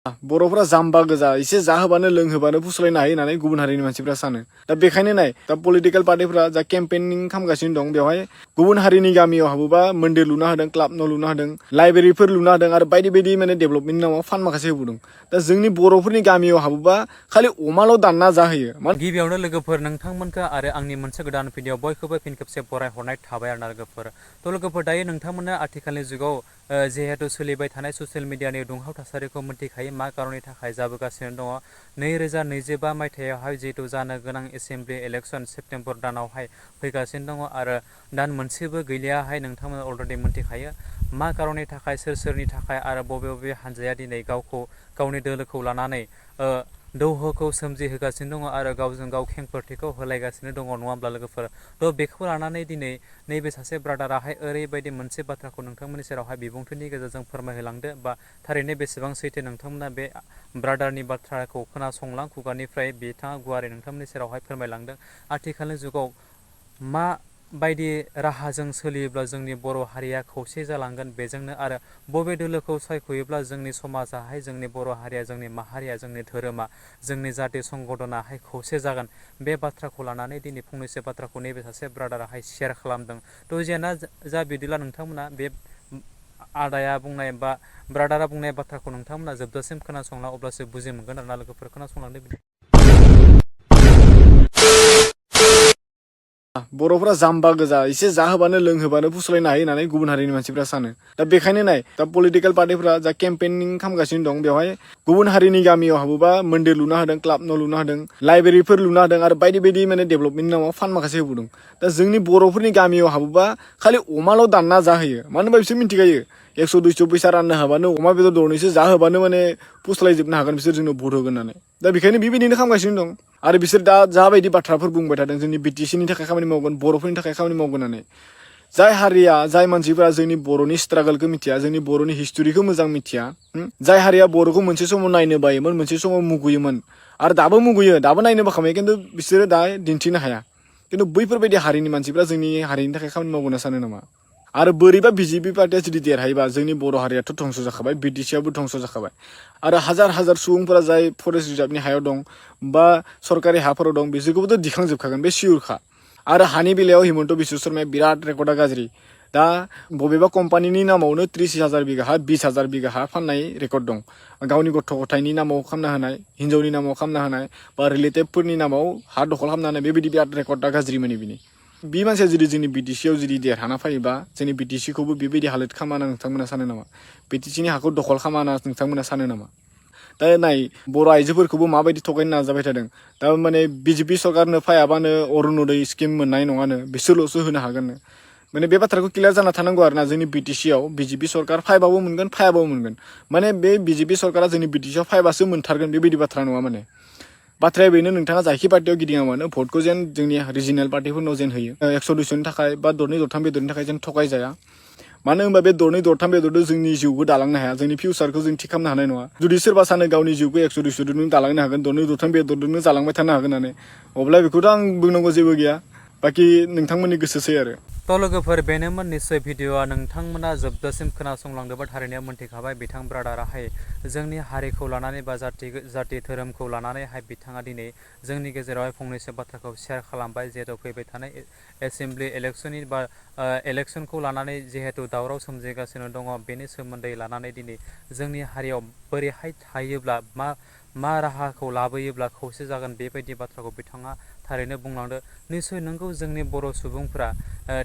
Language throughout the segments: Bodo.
Boro Fwra Jamba goजा एसे जाहोबानो लोंहोबानो फुस्लायनो हायो होननानै गुबुन हारिनि मानसिफ्रा सानो दा बेखायनो नाय दा पलिटिकल पार्टिफ्रा जा केम्पेनिं खालामगासिनो दं बेवहाय गुबुन हारिनि गामियाव हाबोबा मन्दिर लुना होदों क्लाब न' लुना होदों लाइब्रेरिफोर लुना होदों आरो बायदि बायदि माने डेभेलपमेन्टनि नामाव फान्ड माखासे होबोदों दा जोंनि बर'फोरनि गामियाव हाबोबा खालि अमाल' दानना जाहोयो गिबियावनो लोगोफोर नोंथांमोनखौ आरो आंनि मोनसे गोदान भिडिअ बयखौबो फिन खेबसे बरायहरनाय थाबाय आरोना लोगोफोर थ' लोगोफोर दायो नोंथांमोना आथिखालनि जुगाव जिहेतु सोलिबाय थानाय ससियेल मिडियानि दुंहाव थासारिखौ मिन्थिखायो मा कारननि थाखाय जाबोगासिनो दङ 2025 मायथाइयावहाय जिहेतु जानो गोनां एसेम्ब्लि इलेक्सन सेप्तेम्बर दानावहाय फैगासिनो दङ आरो दान मोनसेबो गैलियाहाय नोंथांमोना अलरेडि मिन्थिखायो मा कारननि थाखाय सोरनि थाखाय आरो बबे बबे हान्जाया दिनै गावनि दोलोखौ लानानै दौहोखौ सोमजिहोगासिनो दङ आरो गावजों गाव खेंफोरथिखौ होलायगासिनो दङ नङा होमब्ला लोगोफोर थ' बेखौ लानानै दिनै नैबे सासे ब्रादाराहाय ओरैबायदि मोनसे बाथ्राखौ नोंथांमोननि सेरावहाय बिबुंथिनि गेजेरजों फोरमायहोलांदो बा थारैनो बेसेबां सैथो नोंथांमोना बे ब्रादारनि बाथ्राखौ खोनासंलां खुगानिफ्राय बिथाङा गुवारै नोंथांमोननि सेरावहाय फोरमायलांदों आथिखालनि जुगाव मा बायदि राहाजों सोलियोब्ला जोंनि बर' हारिया खौसे जालांगोन बेजोंनो आरो बबे दोलोखौ सायख'योब्ला जोंनि समाजाहाय जोंनि बर' हारिया जोंनि माहारिया जोंनि धोरोमा जोंनि जाथि संगठनाहाय खौसे जागोन बे बाथ्राखौ लानानै दिनै फंनैसो बाथ्राखौ नैबे सासे ब्रादाराहाय शेयार खालामदों थ' जेना जा बिदिब्ला नोंथांमोना बे आदाया बुंनाय बा ब्रादारा बुंनाय बाथ्राखौ नोंथांमोना जोबजासिम खोनासंला अब्लासो बुजि मोनगोन आरोना लोगोफोर खोनासंलांदो बिदि Boro Fwra Jamba goजा एसे जाहोबानो लोंहोबानो फुस्लायनो हायो होननानै गुबुन हारिनि मानसिफ्रा सानो दा बेखायनो नाय दा पलिटिकल पार्टिफ्रा जा केम्पेनिं खालामगासिनो दं बेवहाय गुबुन हारिनि गामियाव हाबोबा मन्दिर लुना होदों क्लाब न' लुना होदों लाइब्रेरिफोर लुना होदों आरो बायदि बायदि माने डेभेलपमेन्टनि नामाव फान्ड माखासे होबोदों दा जोंनि बर'फोरनि गामियाव हाबोबा खालि अमाल' दानना जाहोयो मानो होनबा बिसोर मिथिखायो 100-200 फैसा राननो हाबानो अमा बेदर दरनैसो जाहोबानो माने फुस्लायजोबनो हागोन बिसोर जोंनो भट होगोन होननानै दा बेखायनो बेबायदिनो खालामगासिनो दं आरो बिसोर दा जाबायदि बाथ्राफोर बुंबाय थादों जोंनि BTCनि थाखाय खामानि मावगोन बर'फोरनि थाखाय खामानि मावगोन होननानै जाय हारिया जाय मानसिफोरा जोंनि बर'नि स्ट्रागलखौ मिथिया जोंनि बर'नि हिस्टरिखौ मोजां मिथिया जाय हारिया बर'खौ मोनसे समाव नायनो बायोमोन मोनसे समाव मुगैयोमोन आरो दाबो मुगैयो दाबो नायनो बाखायो खिन्थु बिसोरो दा दिन्थिनो हाया खिन्थु बैफोरबायदि हारिनि मानसिफ्रा जोंनि हारिनि थाखाय खामानि मावगोन होनना सानो नामा आरो बोरैबा BJP पार्टिया जुदि देरहायोबा जोंनि बर' हारियाथ' धंस जाखाबाय BTCआबो धंस जाखाबाय आरो हाजार हाजार सुबुंफोरा जाय फरेस्ट रिजार्भनि हायाव दं बा सरकारि हाफोराव दं बिसोरखौबोथ' दिखांजोबखागोन बे सिउरखा आरो हानि बेलायाव हिमन्त बिश्व शर्माया बिराद रेकर्डा गाज्रि दा बबेबा कम्पानिनि नामावनो 30,000 बिगा हा 20,000 बिगा हा फाननाय रेकर्ड दं गावनि गथ' गथायनि नामाव खालामना होनाय हिन्जावनि नामाव खालामना होनाय बा रिलेटिभफोरनि नामाव हा दखल खालामना होनाय बेबायदि बिराद रेकर्डा गाज्रि माने बिनि बे मानसिया जुदि जोंनि BTCआव जुदि देरहाना फैयोबा जोंनि BTCखौबो बेबायदि हालोद खालामना नोंथांमोना सानो नामा BTCनि हाखौ दखल खालामना नोंथांमोना सानो नामा दा नाय बर' आइजोफोरखौबो माबायदि थगायनो नाजाबाय थादों दा माने BJP सरकारनो फायाबानो अरुणोदय स्किम मोननाय नङानो बिसोरल'सो होनो हागोननो माने बे बाथ्राखौ क्लियार जाना थानांगौ आरोना जोंनि BTCआव BJP सरकार फायबाबो मोनगोन फायाबाबो मोनगोन माने बे BJP सरकारा जोंनि BTCआव फायबासो मोनथारगोन बेबायदि बाथ्रा नङा माने बाथ्राया बेनो नोंथाङा जायखि पार्टियाव गिदिङा मानो भटखौ जेन जोंनि रिजिनेल पार्टिफोरनाव जेन होयो 100-200नि थाखाय बा दरनै दरथाम बेदरनि थाखाय जेन थगायजाया मानो होनबा बे दरनै दरथाम बेदरजों जोंनि जिउखौ दालांनो हाया जोंनि फिउचारखौ जों थि खालामनो हानाय नङा जुदि सोरबा सानो गावनि जिउखौ 100-200 दालांनो हागोन दरनै दरथाम बेदरजोंनो जालांबाय थानो हागोन होननानै अब्ला बेखौथ' आं बुंनांगौ जेबो गैया बाखि नोंथांमोननि गोसोसै आरो थ' लोगोफोर बेनोमोन निस्सय भिडिअआ नोंथांमोना जोबजासिम खोनासंलांदोंबा थारैनो मोन्थिखाबाय बिथां ब्रादाराहाय जोंनि हारिखौ लानानै बा जाथि धोरोमखौ लानानैहाय बिथाङा दिनै जोंनि गेजेरावहाय फंनैसो बाथ्राखौ शेयार खालामबाय जिहेतु फैबाय थानाय एसेम्ब्लि इलेक्सननि बा इलेक्सनखौ लानानै जिहेतु दावराव सोमजिगासिनो दङ बेनि सोमोन्दै लानानै दिनै जोंनि हारियाव बोरैहाय थायोब्ला मा राहाखौ लाबोयोब्ला खौसे जागोन बेबायदि बाथ्राखौ बिथाङा थारैनो बुंलांदो निस्सय नोंगौ जोंनि बर' सुबुंफ्रा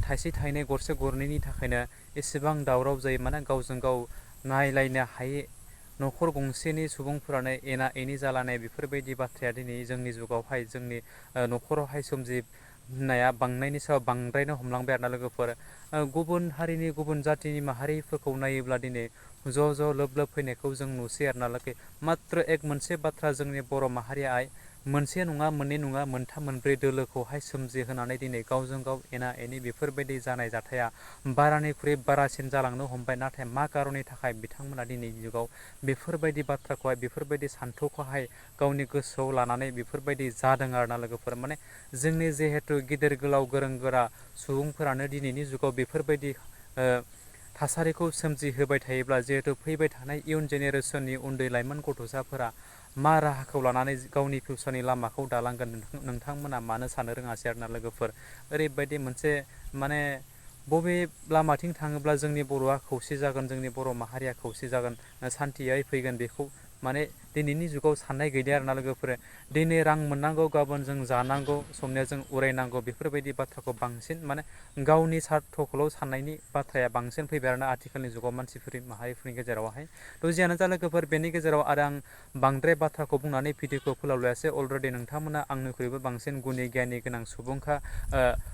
थाइसे थाइनै गरसे गरनैनि थाखायनो एसेबां दावराव जायो माने गावजों गाव नायलायनो हायै न'खर गंसेनि सुबुंफोरानो एना एनि जालायनाय बेफोरबायदि बाथ्राया दिनै जोंनि जुगावहाय जोंनि न'खरावहाय सोमजिनाया बांनायनि सायाव बांद्रायनो हमलांबाय आरोना लोगोफोर गुबुन हारिनि गुबुन जाथिनि माहारिफोरखौ नायोब्ला दिनै ज' लोब लोब फैनायखौ जों नुसै आरोना लोगो मात्र मोनसे बाथ्रा जोंनि बर' माहारिया मोनसे नङा मोननै नङा मोनथाम मोनब्रै दोलोखौहाय सोमजिहोनानै दिनै गावजों गाव एना एनि बेफोरबायदि जानाय जाथाया बारानिख्रुइ बारासिन जालांनो हमबाय नाथाय मा कारननि थाखाय बिथांमोना दिनैनि जुगाव बेफोरबायदि बाथ्राखौहाय बेफोरबायदि सान्थौखौहाय गावनि गोसोआव लानानै बेफोरबायदि जादों आरोना लोगोफोर माने जोंनि जिहेथु गिदिर गोलाव गोरों गोरा सुबुंफोरानो दिनैनि जुगाव बेफोरबायदि थासारिखौ सोमजिहोबाय थायोब्ला जिहेतु फैबाय थानाय इयुन जेनेरेसननि उन्दै लाइमोन गथ'साफोरा मा राहाखौ लानानै गावनि फिउचारनि लामाखौ दालांगोन नोंथांमोना मानो सानो रोङासै आरोना लोगोफोर ओरैबायदि मोनसे माने बबे लामाथिं थाङोब्ला जोंनि बर'आ खौसे जागोन जोंनि बर' माहारिया खौसे जागोन सान्थियै फैगोन बेखौ माने दिनैनि जुगाव साननाय गैलिया आरोना लोगोफोर दिनै रां मोननांगौ गाबोन जों जानांगौ समनिया जों उरायनांगौ बेफोरबायदि बाथ्राखौ बांसिन माने गावनि सार्थखौल' साननायनि बाथ्राया बांसिन फैबाय आरोना आथिखालनि जुगाव मानसिफोरनि माहारिफोरनि गेजेरावहाय थ' जियानो जा लोगोफोर बेनि गेजेराव आरो आं बांद्राय बाथ्राखौ बुंनानै भिडिअखौ फोलावलायासै अलरेडि नोंथांमोना आंनिख्रुइबो बांसिन गुनि गियानि गोनां सुबुंखा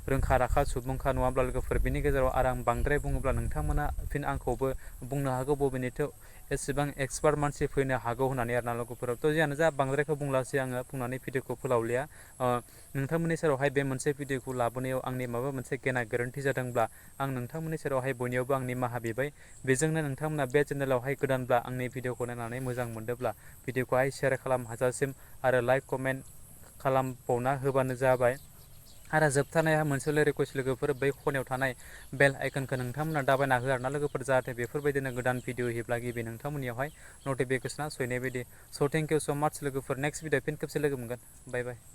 रोंखा राखा सुबुंखा नङाब्ला लोगोफोर बेनि गेजेराव आरो आं बांद्राय बुङोब्ला नोंथांमोना फिन आंखौबो बुंनो हागौ बबेनिथ' एसेबां एक्सपार्ट मानसि फैनो हागौ होननानै आरोना लोगोफोराव थ' जियानो जा बांद्रायखौ बुंलासै आङो बुंनानै भिडिअखौ फोलावलिया नोंथांमोननि सेरावहाय बे मोनसे भिडिअखौ लाबोनायाव आंनि माबा मोनसे गेना गोरोन्थि जादोंब्ला आं नोंथांमोननि सेरावहाय बयनियावबो आंनि निमाहा बिबाय बेजोंनो नोंथांमोना बे चेनेलावहाय गोदानब्ला आंनि भिडिअखौ नायनानै मोजां मोनदोंब्ला भिडिअखौहाय शेयार खालाम हाजासिम आरो लाइक कमेन्ट खालामबावना होबानो जाबाय आरो जोबथारनाया मोनसेल' रिकुवेस्ट लोगोफोर बै खनायाव थानाय बेल आइकनखौ नोंथांमोना दाबायना हो आरोना लोगोफोर जाहाथे बेफोरबायदिनो गोदान भिडिअ होयोब्ला गिबि नोंथांमोननियावहाय नटिफिकेसना सहैनाय बायदि स' थेंक इउ स' माच लोगोफोर नेक्स्ट भिडिअ फिन खेबसे लोगो मोनगोन बाय बाय